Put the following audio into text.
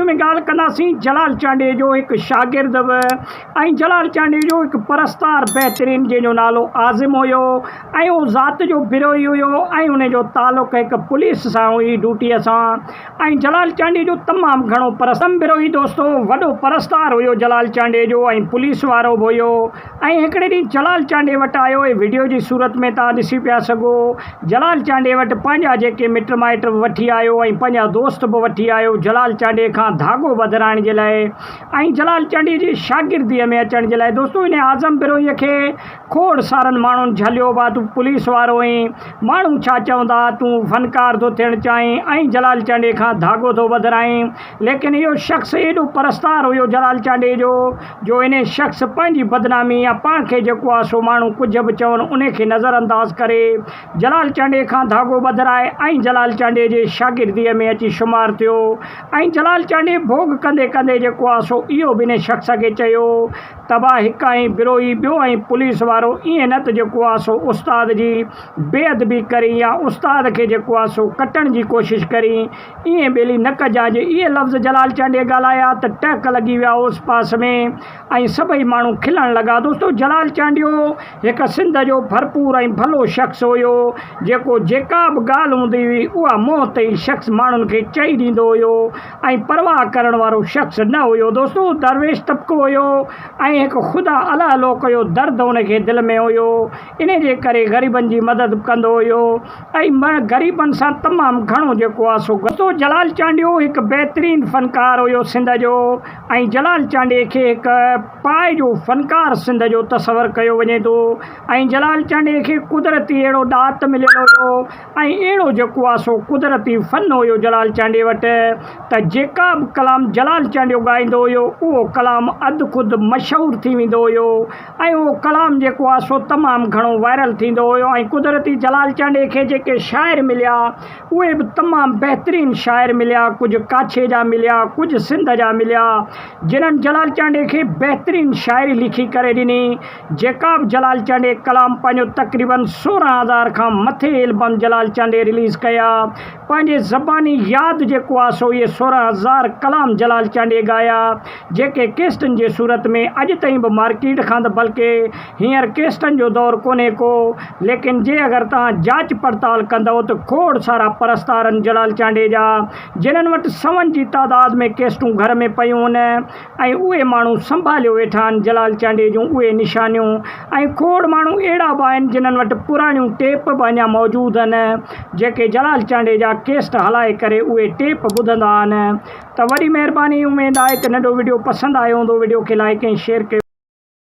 Video ۾ ڳالهه ڪنداسين جلال چانڊيي جو هڪ شاگرد به ۽ جلال چانڊيي جو هڪ پرستار بهترين جنهن جو نالو عازم هيو ۽ اهو ذات جو بروهي هيو ۽ ان جو تعلق هڪ پوليس سان هئي ڊوٽيء سان ۽ جلال چانڊيي جو تمام گهڻو پرستار بروهي دوستو وڏو پرستار هيو جلال چانڊيي جو ۽ پوليس وارو به هيو ۽ هڪڙي ڏينهن جلال چانڊيي وٽ آيو ۽ وڊيو جي صورت ۾ توهان ڏسي پيا سگهو جلال چانڊيي وٽ پنهنجا جيڪي مٽ مائٽ به وٺي آيو ۽ پنهنجا دوست به وٺي آيو جلال چانڊيي کان ڌاڳو ٻڌرائڻ جي لاء ۽ جلال چانڊيي جي شاگرديء ۾ اچڻ جي لاء دوستو ان اعظم بروهيء کي کوڙ سارن ماڻهن جهليو با تون پوليس وارو آهين ماڻهو ڇا چوندا تون فنڪار ٿو ٿيڻ چاهين ۽ جلال چانڊيي کان ڌاڳو ٿو ٻڌرائين ليڪن اهو شخص ايڏو پرستار هيو جلال چانڊيي جو جو انهي شخص پنهنجي بدنامي يا پاڻ کي جيڪو آهي سو ماڻهو ڪجهه به چون انهي کي نظر انداز ڪري جلال چانڊيي کان ڌاڳو ٻڌرائي ۽ جلال چانڊيي جي شاگرديء ۾ اچي شمار ٿيو ۽ جلال چانڊيي ڀوڳ ڪندي ڪندي جيڪو آ سو اهو به انهي شخص کي چيو ته ڀا هڪ آهين بروهي ٻيو آهين پوليس وارو ائين نه ته جيڪو آ سو استاد جي بي ادبي ڪرين يا استاد کي جيڪو آ سو ڪٽڻ جي ڪوشش ڪرين ائين ٻيلي نه ڪجان جي اهي لفظ جلال چانڊيي ڳالهايا ته ٽهڪ لڳي ويا اوس پاس ۾ ۽ سڀئي ماڻهو کلڻ لڳا. دوستو جلال چانڊيو هڪ سنڌ جو ڀرپور ۽ ڀلو شخص هيو جيڪو جيڪا به ڳالهه هوندي هئي اها منهن تي ئي شخص ماڻهن کي چئي ڏيندو هيو ۽ پرواهه ڪرڻ وارو شخص نه هيو دوستو درويش طبقو هيو ۽ هڪ خدا الله لوڪ جو درد ان کي دل ۾ هيو انهي جي ڪري غريبن جي مدد به ڪندو هيو ۽ غريبن سان تمام گهڻو جيڪو آ سو دوستو جلال چانڊيو هڪ بهترين فنڪار هيو سنڌ جو ۽ جلال چانڊيي کي هڪ پائي جو فنڪار سنڌ جو تصور ڪيو وڃي ٿو ۽ جلال چانڊيي کي قدرتي اهڙو ڏات مليل هيو ۽ اهڙو جيڪو آ سو قدرتي فن هيو جلال چانڊيي وٽ ته جيڪا به ڪلام جلال چانڊيو ڳائيندو هيو اهو ڪلام اڌ خود مشهور ٿي ويندو هيو ۽ اهو ڪلام جيڪو آهي سو تمام گهڻو وائرل ٿيندو هيو ۽ قدرتي جلال چانڊيي کي جيڪي شاعر مليا اهي به تمام بهترين شاعر مليا ڪجهه ڪاڇي جا مليا ڪجهه سنڌ جا مليا جنھن جلال چانڊيي کي بهترين شاعري لکي ڪري ڏني جيڪا به جلال چانڊيي ڪلام پنهنجو تقريبن 16 هزار کان مٿي البم جلال چانڊيي رليز ڪيا پنهنجي زباني ياد جيڪو آهي سو اهي 16 هزار ڪلام جلال چانڊيي ڳايا جيڪي ڪيسٽن جي صورت ۾ اڄ تائين به مارڪيٽ کان ته بلڪه هينئر ڪيسٽن جو دور ڪونهي ڪو ليڪن جي اگر توهان جاچ پڙتال ڪندؤ ته کوڙ سارا پرستارن جلال چانڊيي جا جنھن وٽ سون جي تعداد ۾ ڪيسٽون گهر ۾ پيون هن ۽ اهي ماڻهو سنڀاليو ويٺا آهن جلال چانڊيي جون اهي نشانيون ۽ کوڙ ماڻهو اهڙا به آهن جنھن وٽ پراڻيون ٽيپ به اڃا موجود آهن جيڪي جلال چانڊيي جا ڪيسٽ هلائي ڪري اهي ٽيپ ٻڌندا آهن. ته وڏي مهرباني اميد آهي ته ننڍو وڊيو پسند آيو هوندو وڊيو کي لائيڪ ۽ شيئر ڪيو.